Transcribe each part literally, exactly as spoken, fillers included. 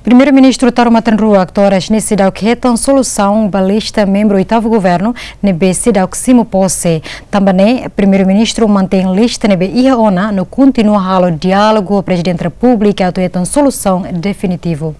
Primeiru-Ministru Taur Matan Ruak to'o oras ne'e seidauk hetan solusaun ba lista membru oitavu governu ne'ebé seidauk simu pose. Tanba ne'e, Primeiru-Ministru mantein lista ne'ebé iha ona no kontinua halo diálogu ho Prezidente Repúblika atu hetan solusaun definitivu.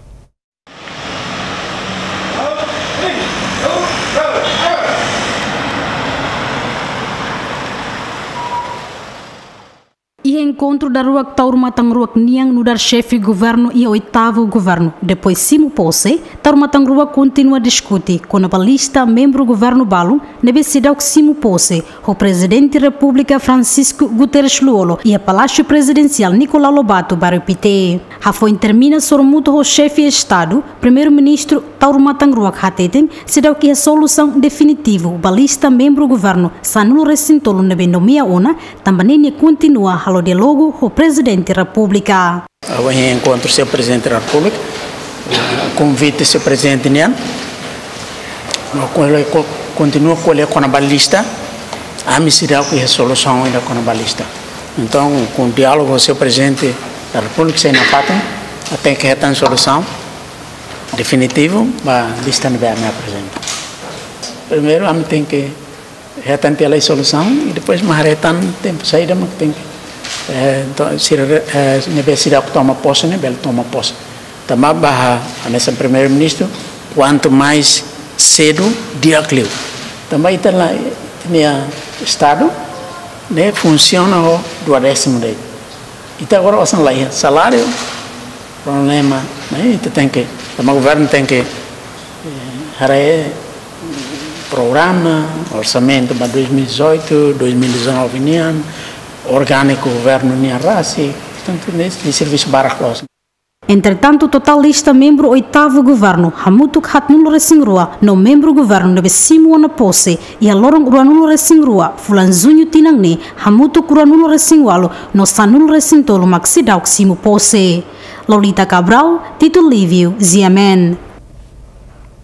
Iha enkontru daruak Taur Matan Ruak nian nu'udar xefe governu iha oitavu governu, depois simu pose, Taur Matan Ruak kontinua diskute kona-ba lista membru governu balun ne'ebé seidauk simu pose ho Prezidente Repúblika Francisco Guterres Lú-Olo iha Palásiu Prezidensiál Nicolau Lobato, bairru Pité. Hafoin termina sorumutu ho xefe Estadu, Primeiru-Ministru Taur Matan Ruak hateten seidauk iha solusaun definitivu ba lista membru governu sanulu-resin-tolu ne'ebé nomeia ona, tanba ne'e nia kontinua halo diálogu ho Prezidente Repúblika. Ha'u iha enkontru ho Señór Prezidente da Repúblika, konvite Señór Prezidente nian, no ko'alia, ko-, kontinua ko'alia kona-ba lista, ami seidauk iha solusaun ida kona-ba lista. Entaun, ho diálogu ho Señór Prezidente da Repúblika, sei nafatin, ami tenke hetan solusaun definitivu ba lista ne'ebé ami aprezenta. Primeiru, ami tenke hetan tiha lai solusaun, i depois mak haree tan tempu saida mak tenke, eh, to-, sira, eh, ne'ebé seidauk toma pose ne'e bele toma pose. Tanba ba hanesan Primeiru-Ministru, kuantu mais sedu di'ak liu. Tanba ita-nia, ita-nia Estadu ne'e funsiona ho duodésimu de'it. Ita agora osan laiha saláriu, problema, ne'e ita tenke, tanba governu tenke, eh, haree programa, orsamentu ba dois mil e dezoito, dois mil e dezanove nian, orgániku governu nian rasik, portantu, ne'e, ne'e servisu barak loos. Entretantu, totál lista membru oitavu governu hamutuk haatnulu-resin-rua, no membru governu ne'ebé simu ona pose iha loron ruanulu-resin-rua fulan Juñu tinan ne'e hamutuk ruanulu-resin-ualu no sanulu-resin-tolu mak seidauk simu pose. Lolita Cabral, Tito Lívio, G M N.